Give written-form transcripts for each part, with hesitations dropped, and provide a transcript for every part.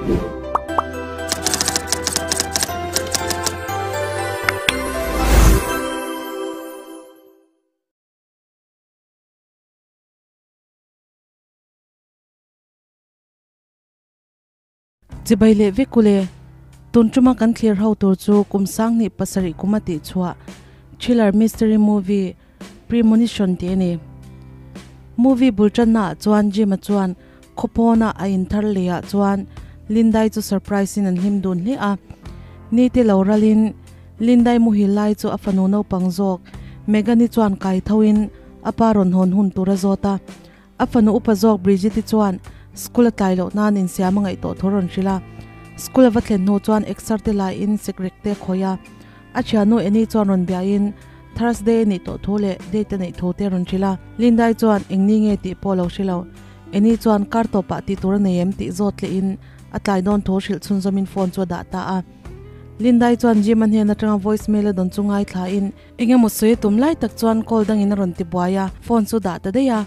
Chibai leh vek ule, tun tuma kan thlir ho tur chu kum sanghnih pasarih kum a tih chhuah thriller mystery movie Premonition tih a ni. Movie bul tanna ah chuan Jim-a chuan khawpawna a inthar leh ah chuan Lindai chu surprise in an hlim dun hle a. Nite lo ralin Lindai muhil lai chu a fanu naupang zawk Megan-i chuan kai tho in a pa rawn hawn hun tur a zawt a. A fanu upa zawk Bridget-i chuan school a tlai loh nan insiam a ngaih tawh thu rawn hrilh a. School a va thlen hnu chuan exer te laiin sikrek te a khawih a. A thiannu Annie chuan rawn biahin Thursday a nih tawh thu leh date a neih thu te a rawn hrilh a. Lindai chuan eng ni nge tih pawh a lo hre lo. Annie chuan kar tawpah tih tur a nei em tih zawt lehin a tlai dawn thu hrilh chhunzawmin phone chu a dah ta a. Lindai chuan Jim-a hnen atanga voice mail a dawn chu ngaithlain Eng emaw sawi a tum lai tak chuan call dangin a rawn ti buai a, phone chu dah ta daih a.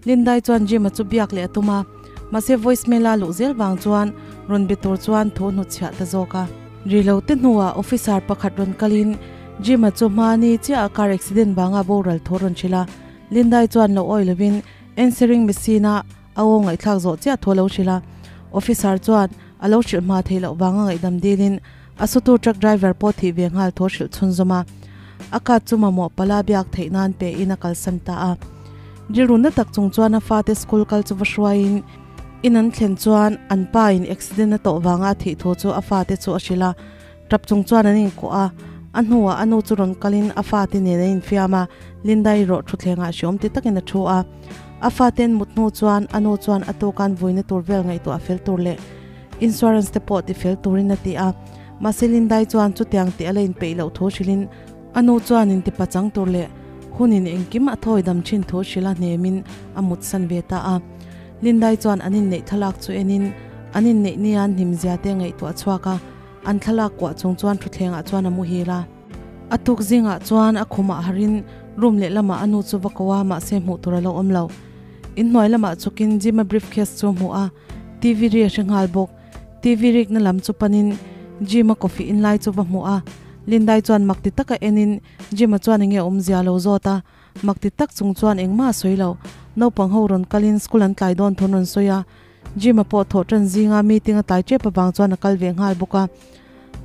Lindai chuan Jim-a chu biak leh a tum a, mahse voice mail a luh zel vang chuan rawn be tur chuan thu hnutchhiah ta zawk a. Ri lo te hnuah officer pakhat rawn kalin Jim-a chu hmani chiah a car accident vanga boral thu rawn hrilh a. Lindai chuan lo awi lovin answering machine a a aw ngaihthlak zawh chiah thu a lo hrilh a. Officer chuan a lo hrilh hma theih loh vanga ngaihdam dilin A sutu truck driver pawh thih ve nghal thaw hrilh chhunzawm a, a kat chu mamawh pala biak theih nan pe in a kalsan ta a. Rilru na tak chung chuan a fate school kal chu va hruaiin in an thlen chuan an pa in accident a tawh vanga a thih thu chu a fate chu a hrilh a, tap chung chuan an inkuah a, a hnuah a nu chu rawn kalin a fate nen an infiam a, Lindai rawh thutthlengah hreawm ti takin a thu a. A fate an mut hnu chuan a nu chuan a tukan vuina tur vel ngaihtuah fel tur leh Insurance te pawh ti fel turin a ti a, mahse Lindai chuan chutiang tih a la inpeih loh thu hrilhin a nu chuan in tipa chang tur leh hunin engkim a thawi dam thin thu hrilh a hnemin a mutsan ve ta a. Lindai chuan an inneih thlalak chu enin an inneih nia hnimzia te ngaihtuah chhuak a, an thlalak kuah chung chuan thutthlengah chuan a muhil a. A tuk zingah chuan a khumah harin room lehlamah a nu chu va ko a, mahse hmuh tur a lo awm lo. Inhnuai lamah chukin Jim-a briefcase chu a hmuh a, TV ri a hre nghal bawk. TV rikna lam chu panin Jim-a coffee in lai chu va hmuh a. Lindai chuan mak ti taka enin Jim-a chuan enge awmzia a lo zawt a. Mak ti tak chung chuan engmah a sawi lo. Naupang ho rawn kalin school an tlai dawn thun rawn sawi a. Jim-a pawh thawh tan zinga meeting a tlai tep avang chuan a kal ve nghal bawk a.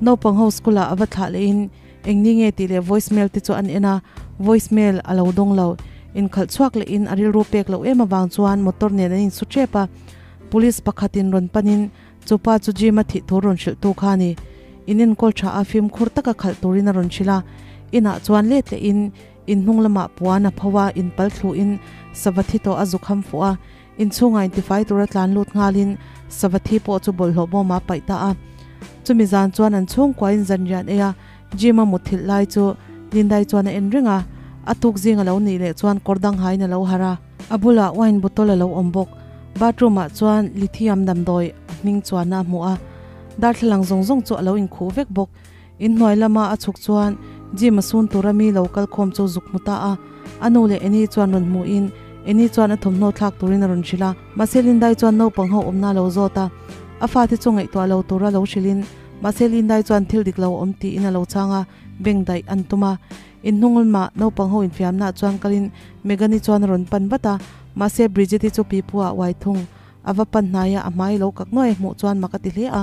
Naupang ho school ah a va thlah lehin eng ni nge tih leh voice mail te chu an en a, voice mail a lo dawng lo. Inkhalh chhuak lehin a rilru pek loh em avang chuan motor nen an insu tep a. Police pakhatin rawn panin chu pa chu gym a thih tur rawn hrilh tu kha a ni. In enkawl tha a fimkhur taka khalh turin a rawn hrilh a. Inah chuan let lehin in hnung lamah puan a pho a, inpal thluhin sava thi tawh a zuk ham fuh a. Inchhungah intifai tura tlan lut nghalin sava thi pawh chu bawlhhlawh bawmah a paih ta a. Chumi zan chuan an chhungkuain zanrian ei a, Jim a mutthilh lai chu Lindai chuan a en reng a. A tuk zing a lo nih leh chuan kawr dang hain a lo harh a. A bulah wine bottle a lo awm bawk. Bathroom ah chuan lithium damdawi a hming chuanna a hmu a. Darthlalang zawng zawng chu a lo inkhuh vek bawk. Inhnuai lama a chhuk chuan Jim a sun tura mi lo kal khawm chu zuk hmu ta a. A nu leh Annie chuan rawn hmuhin Annie chuan a thawmhnaw thlak turin a rawn hrilh a. Mahse Lindai chuan naupang ho awmna a lo zawt a. A fate chu ngaihtuah lo tura lo hrilhin mahse Lindai chuan thil dik lo a awm tiin a lo chhang a, beng daih an tum a. Inhnunglamah naupang ho infiamnaah chuan kalin Megan-i chuan a rawn pan vat a, mahse Bridget-i chu pipu ah uai thung. A va pan hnai a, a hmai lo kak nuai a hmuh chuan mak a ti hle a,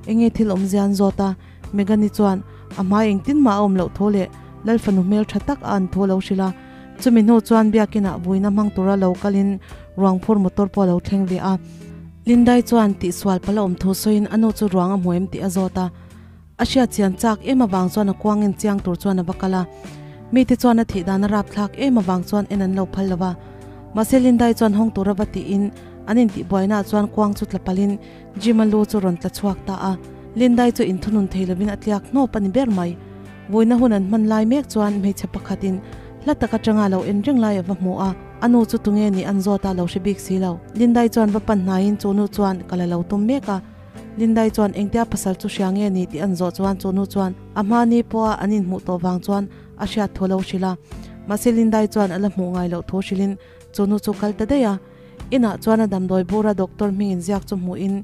enge thil awmzia an zawt a, Megan-i chuan a hmai engtin mah a awm loh thu leh Lal fanu hmel tha tak a an thu a lo hrilh a. Chumi hnu chuan biakinah vuina hmang tura lo kalin ruang phur motor pawh a lo thleng ve a. Lindai chuan tihsual pala awm thu sawiin a nu chu ruang a hmu em tih a zawt a. A hriat chian chak em avang chuan a kuang en chiang tur chuan a va kal a. Mite chuan a thih dan a rap thlak em avang chuan en an lo phal lo va. Mahse Lindai chuan hawng tur a va tiin an intihbuainaah chuan kuang chu tla palhin Jim-a lu chu rawn tla chhuak ta a. Lindai chu inthunun thei lovin a tliak hnawp a ni ber mai. Vawiina hun an hman lai mek chuan hmeichhe pakhatin hla tak atanga lo en reng lai a va hmu a. A nu chu tunge nih an zawt a lo hre bik si lo. Lindai chuan va pan hnaiin chu nu chuan ka la lo tum mek a. Lindai chuan engtia pasal chu hria nge ni tih an zawh chuan chu nu chuan a hma ni pawha an inhmuh tawh vang chuan a hriat thu a lo hrilh a. Mahse Lindai chuan a la hmuh ngai loh thu hrilhin chu nu chu kal ta daih a. Inah chuan a damdawi bura doctor hming inziak chu hmuhin.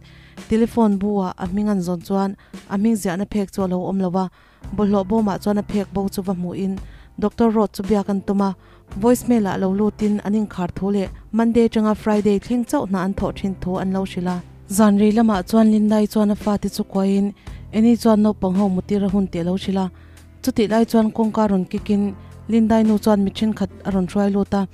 Telephone bu ah a hming an zawn chuan a hming ziahna phek chu a lo awm lo a, bawlhhlawh bawmah chuan a phek bo chu va hmuhin Doctor Roth chu biak an tum a, voicemail ah lo lutin an inkhar thu leh Monday atanga Friday thleng chauh hna an thawh thin thu an lo hrilh a. Zan rei lamah chuan Lindai chuan a fate chu kuaiin Annie chuan naupang ho mutir a hun tih a lo hrilh a, chutih lai chuan kawngka rawn kikin Lindai nu chuan mi thenkhat a rawn hruai lut a.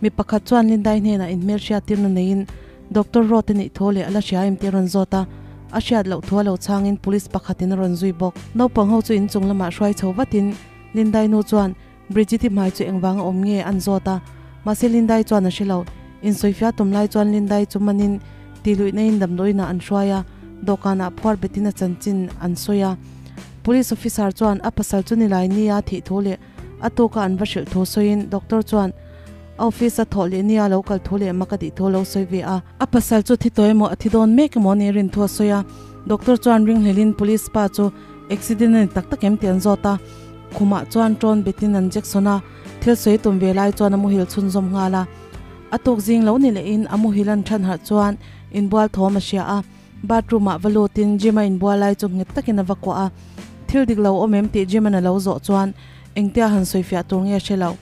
Mi pakhat chuan Lindai hnenah inhmelhriat tirna neiin Doctor Roth-a nih thu leh a la hria em tih a rawn zawt a, a hriat loh thu a lo chhangin police pakhatin a rawn zui bawk. Naupang ho chu inchung lamah hruai chho vatin Lindai nu chuan Bridget-i hmai chu engvanga awm nge an zawt a, mahse Lindai chuan a hre lo. Insawifiah tum lai chuan Lindai chu manin tihluihna in damdawiinah an hruai a, dawhkanah phuar betin a chanchin an sawi a. Police officer chuan a pasal chu nilai nia thih thu leh A tuka an va hrilh thu sawiin doctor chuan a office a thawh leh nia lo kal thu leh mak a tih thu a lo sawi ve a. A pasal chu thi tawh emaw a thi dawn mek emaw nih rin thu a sawi a. Doctor chuan ringhlelin police pa chu accident a ni tak tak em tih an zawt a. Khumah chuan ṭawn betin an Jackson a thil sawi tum ve lai chuan a muhil chhunzawm nghal a. A tuk zing lo ni lehin a muhil an ṭhan harh chuan inbual thawm a hria a. Bathroom ah va lutin Jim a inbual lai chu nghet takin a va kuah a, thil dik lo awm em tih Jim-an a lo zawh chuan engtia han sawifiah tur nge a hre lo.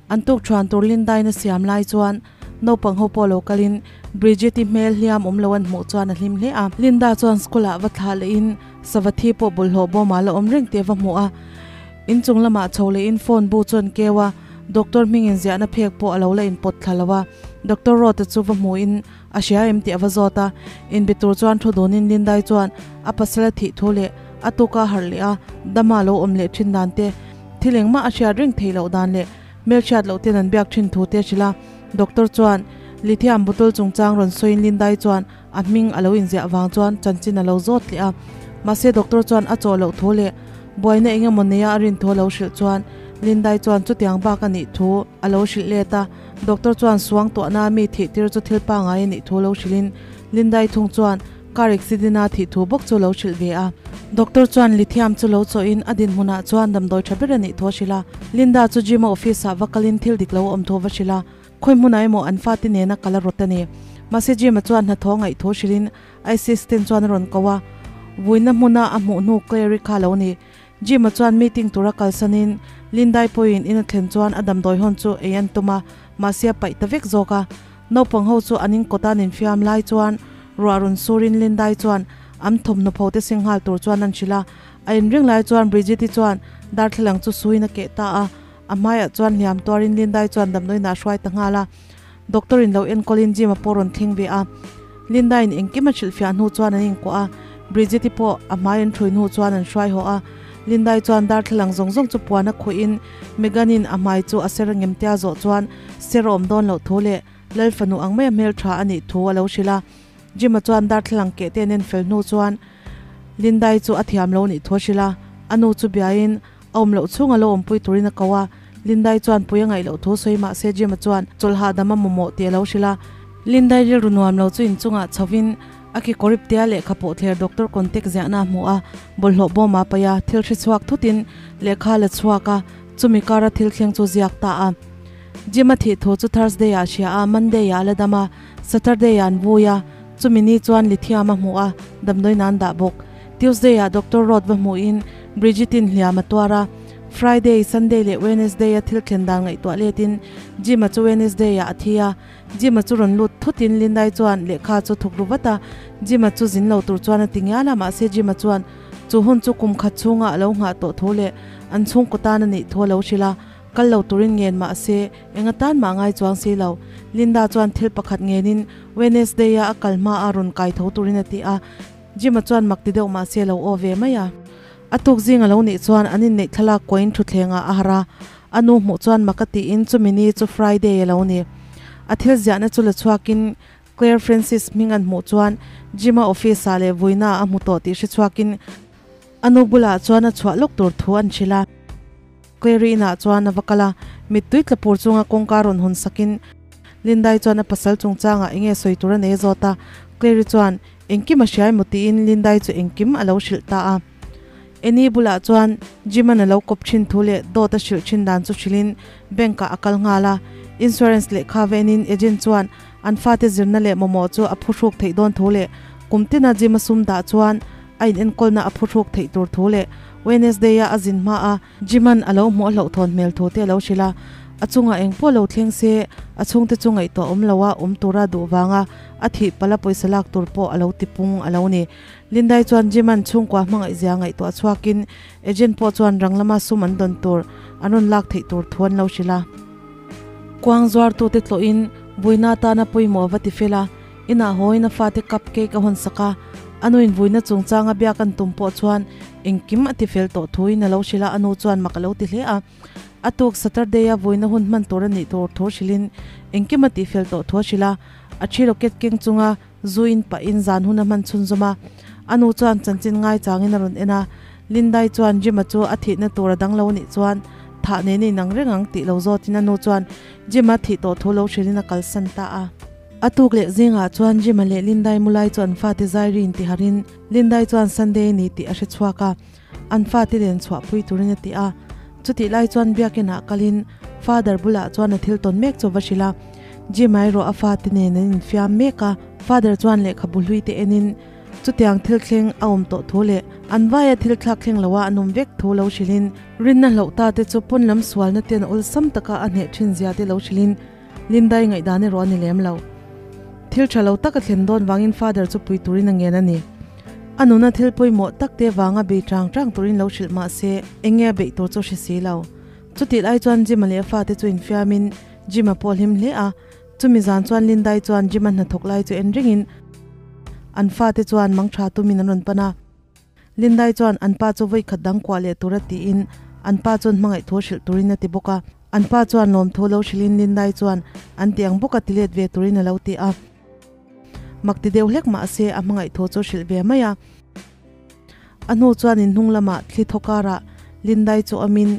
An tuk thuan tur Linda-in a siam lai chuan naupang ho pawh lo kalin Bridget-i hmel hliam awm lo an hmuh chuan a hlim hle a. Linda chuan school ah va thlah lehin Savathi pawh bawlhhlawh bawmah la awm reng tih a va hmuh a. Inchung lamah chho lehin phone bu chu an keu a, doctor hming inziahna phek pawh a lo la inpawt thla lo a. Doctor Roth-a chu va hmuhin A hria em tih a va zawt a, inbe tur chuan thu dunin Lindai chuan a pasal a thih thu leh a tuka a harh leh a, dama lo awm leh thin dan te, thil engmah a hriat reng theih loh dan leh hmelhriat loh ten an biak thin thu te a hrilh a. Doctor chuan lithium bottle chungchang rawn sawiin Lindai chuan a hming a lo inziah vang chuan chanchin a lo zawt leh a. Mahse doctor chuan a chawh loh thu leh buaina eng emaw neia a rin thu a lo hrilh chuan Lindai chuan chutiang bak a nih thu a lo hrilh let a. Doctor chuan suang tuahna mi thih tir chu thil pangai a nih thu lo hrilhin Lindai thung chuan car accident a thih thu bawk chu lo hrilh ve a. Doctor chuan lithium chu lo chawhin a dinhmunah chuan damdawi tha ber a nih thu a hrilh a. Linda chu gym a office ah va kalin thil dik lo a awm thu a va hrilh a, khawi hmunah emaw an fate nena kal a rawt a ni. Mahse gym-a chuan hnathawh ngaih thu hrilhin a assistant chuan a rawn ko a, vuina hmuna a hmuh hnu Clary kha a lo ni. Jim-a chuan meeting tura kalsanin Lindai pawhin in a thlen chuan a damdawi hawn chu ei an tum a, mahse a paih ta vek zawk a. Naupang ho chu an inkawt a an infiam lai chuan ruah rawn surin Lindai chuan an thawmhnaw pho te seng nghal tur chuan an hrilh a. A inring lai chuan Bridget-i chuan darthlalang chu suin a keh ta a, a hmaiah chuan hliam tuarin Lindai chuan damdawiin a hruai ta nghal a. Doctor in lo enkawlin Jim-a pawh rawn thleng ve a. Linda-in engkim a hrilhfiah hnu chuan an inkuah a, Bridget-i pawh a hmai an ṭhui hnu chuan an hruai haw a. Linda-i chuan darthlalang zawng zawng chu puan a khuihin Megan-in a hmai chu a ser a ngem tia zawh chuan ser a awm dawn loh thu leh Lal fanu ang maia hmelṭha a nih thu a lo hrilh a. Jim-a chuan darthlalang keh te an en fel hnu chuan Linda-i chu a thiam lo nih thu a hrilh a, a nu chu biain A awm loh chhung a lo awmpui turin a ko a, Lindai chuan pui a ngaih loh thu sawi mah se Jim-a chuan chawlh hahdam a mamawh tih a lo hrilh a. Lindai rilru nuam lo chu inchungah chhovin a kekawr iptea lehkha pawh thler doctor contact ziahna a hmu a, bawlhhlawh bawm a paih a, thil hre chhuak thutin lehkha a la chhuak a, chumi kara thil thleng chu ziak ta a. Jim-a thih thu chu Thursday-ah a hria a, Monday-ah a la dam a, Saturday-ah an vui a, chumi ni chuan lithium a hmu a, damdawiin an dah bawk. Tuesday-ah Doctor Roth va hmuhin Bridget-in hliam a tuar a, Friday, Sunday leh Wednesday-a thil thlen dan ngaihtuah letin Jim-a chu Wednesday-ah a thi a. Jim-a chu rawn lut thutin Lindai chuan lehkha chu thuk ru vat a, Jim-a chu zin lo tur chuan a ti ngial a, mahse Jim-a chuan chu hun chu kum khat chhunga a lo nghah tawh thu leh an chhungkaw tan a nih thu a lo hrilh a, kal lo turin ngen mahse eng atan mah ngai chuang si lo. Linda chuan thil pakhat ngenin Wednesday-a a kal hma a rawn kai tho turin a ti a. Jim-a chuan mak ti deuh mah se lo aw ve mai a. A tuk zing a lo nih chuan an inneih thlalak kuain thutthlengah a harh a, a nu hmuh chuan mak a tiin chumi ni chu Friday a lo ni. A thil ziahna chu la chhuakin Claire Francis hming an hmuh chuan Jim-a office-ah leh vuina a hmu tawh tih hre chhuakin a nu bulah chuan a chhuah lawk tur thu an hrilh a. Claire-i inah chuan a va kal a, mittui tla pur chunga kawngka rawn hawn sakin Lindai chuan a pasal chungchangah enge sawi tur a nei zawt a, Claire-i chuan Engkim a hria emaw tiin Lindai chu engkim a lo hrilh ta a. Annie bulah chuan Jim-a'n a lo kawp thin thu leh dawt a hrilh thin dan chu hrilhin bank ah a kal nghal a. Insurance lehkha venin agent chuan an fate zirna leh mamawh chu a phuhruk theih dawn thu leh Kum tina Jim a sum dah chuan a in enkawlna a phuhruk theih tur thu leh Wednesday a a zin hma a Jim-a'n a lo hmuh a hlauhthawn hmel thu te a lo hrilh a. A chungah eng pawh lo thleng se a chhungte chu ngaihtuah awm lo a awm tura duh vanga a thih palh a pawisa lak tur pawh a lo ti pung a lo ni. Lindai chuan Jim-a'n chhungkua hmangaihzia ngaihtuah chhuakin agent pawh chuan rang lama sum an dawn tur an rawn lak theih tur thu an lo hrilh a. Kuang zuartute tlawhin vuina atana pawimawh a va ti fel a. Inah hawiin a fate cup cake a hawn sak a, a nuin vuina chungchanga biak an tum pawh chuan engkim a ti fel tawh thuin a lo hrilh a, a nu chuan mak a lo ti hle a. A tuk Saturday a vuina hun hman tur a nih tur thu hrilhin engkim a tih fel tawh thu a hrilh a, a thi rocket keng chunga zu in pahin zan hun a hman chhunzawm a. A nu chuan chanchin ngaichangin a rawn en a, Lindai chuan Jim-a chu a thihna tur a dang lo a nih chuan thah nen a inang reng ang tih lo zawtin a nu chuan Jim-a thih tawh thu lo hrilhin a kalsan ta a. A tuk leh zingah chuan Jim-a leh Lindai mulai chu an fate zai rin ti harin Lindai chuan Sunday a ni tih a hre chhuak a, an fate len chhuahpui turin a ti a. Chutih lai chuan biakinah kalin Father bulah chuan a thil tawn mek chu a va hrilh a. Jim-a erawh a fate nen an infiam mek a, Father chuan lehkhabu hlui te enin chutiang thil thleng a awm tawh thu leh an vaia thil thlak thleng loa an awm vek thu lo hrilhin rinna hloh ta te chu pawn lam sualna ten awlsam taka a hneh thin zia te lo hrilhin Lindai ngaihdan erawh a ni lem lo. Thil tha lo tak a thlen dawn vangin Father chu pui turin a ngen a ni. A nuna thil pawimawh tak te vanga bei tang tang turin lo hrilh mah se eng nge a beih tur chu hre si lo. Chutih lai chuan Jim-a leh a fate chu infiamin Jim-a pawh a hlim hle a. Chumi zan chuan Lindai chuan Jim-a hnathawk lai chu en ringin an fate chuan mangtha tumin an rawn pan a. Lindai chuan an pa chu vawi khat dang kuah leh tura tiin an pa chuan hmangaih thu hrilh turin a ti bawk a. An pa chuan lawmthu lo hrilhin Lindai chuan an ti ang bawka ti let ve turin a lo ti a. Mak ti deuh hlek mah se a hmangaih thu chu hrilh ve mai a. A hnu chuan in hnung lamah thli thaw karah Lindai chu awmin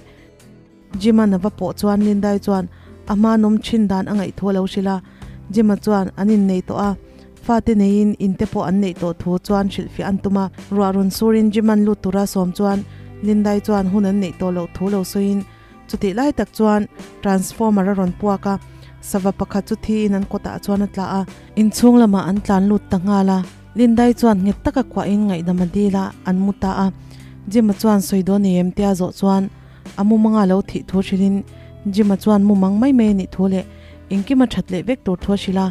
Jim-a'n a va pawh chuan Lindai chuan a hma nawm thin dan a ngaih thu a lo hrilh a. Jim-a chuan an innei tawh a, fate neiin in te pawh an neih tawh thu chuan hrilhfiah an tum a. Ruah rawn surin Jim-a'n lut tura sawm chuan Lindai chuan hun an neih tawh loh thu lo sawiin chutih lai tak chuan transformer a rawn puak a, sava pakhat chu thiin an kawtah chuan a tla a. Inchhung lamah an tlan lut ta nghal a. Lindai chuan nghet taka kuahin ngaihdam a dil a, an mu ta a. Jim-a chuan sawi dawn ei em tia zawh chuan A mumanga lo thih thu hrilhin Jim-a chuan mumang mai mai a nih thu leh engkima that leh vek tur thu a hrilh a.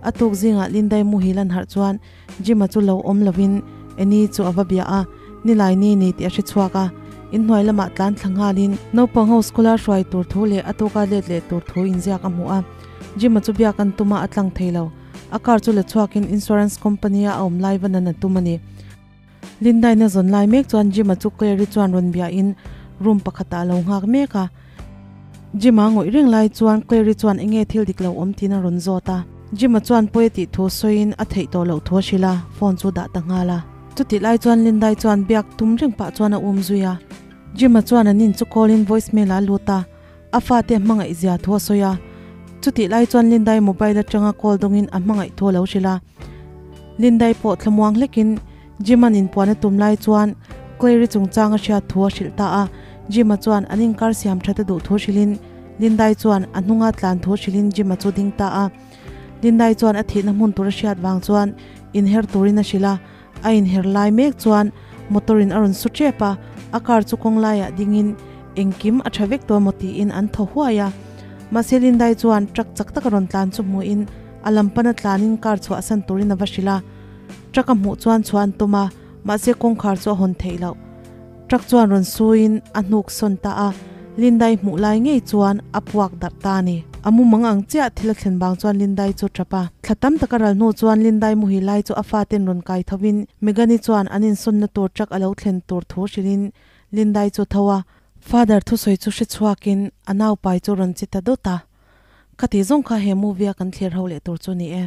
A tuk zingah Lindai muhil an harh chuan Jim-a chu lo awm lovin Annie chu a va bia a, nilai ni ni tih a hre chhuak a. Inhnuai lamah tlan thla nghalin naupang ho school-a hruai tur thu leh a tuka let leh tur thu inziak a hmu a. Jim-a chu biak an tum a, a tlang thei lo. A car chu la chhuakin insurance company-a a awm lai va nan a tum a ni. Lindaina zawn lai mek chuan Jim-a chu Clary chuan rawn biahin room pakhatah a lo nghak mek a. Jim-a ngawih reng lai chuan Clary chuan enge thil dik lo awm tiin a rawn zawt a. Jim-a chuan pawi a tih thu sawiin a theih tawh loh thu a hrilh a, phone chu dah ta nghal a. Chutih lai chuan Lindai chuan biak tum reng pah chuan a um zui a. Jim-a chuan an in chu call in voicemail ah a lut a, a fate hmangaih zia thu a sawi a. Chutih lai chuan Lindai mobile atanga call dawngin a hmangaih thu a lo hrilh a. Lindai pawh thlamuang hlekin Jim-a'n inpuan a tum lai chuan Clary chungchang a hriat thu a hrilh ta a. Jim-a chuan an inkar siam that a duh thu hrilhin Lindai chuan a hnunga tlan thu hrilhin Jim-a chu ding ta a. Lindai chuan a thihna hmun tur a hriat vang chuan inher turin a hrilh a. A inher lai mek chuan motor in a rawn su tep a, a car chu kawng laiah dingin engkim a tha vek tawh maw tiin an thaw huai a. Mahse Lindai chuan truck chak taka rawn tlan chu hmuhin a lam pana tlanin car chhuahsan turin a va hrilh a. Truck a hmuh chuan chhuah an tum a, mahse kawngkhar chu a hawn theih loh. Truck chuan rawn suiin a hnuk sawn ta a, Lindai hmuh lai ngei chuan a puak darh ta a ni. A mumang ang chiah thil a thlen vang chuan Lindai chu tap a. Thla tam taka ral hnu chuan Lindai muhi lai chu a faten rawn kai thovin Megani chuan an insawnna tur truck a lo thlen tur thu hrilhin Lindai chu tho a. Father thusawi chu hre chhuakin a naupai chu rawn chi ta dawt a. Khati zawng kha he movie a kan thlir ho leh tur chu ni e.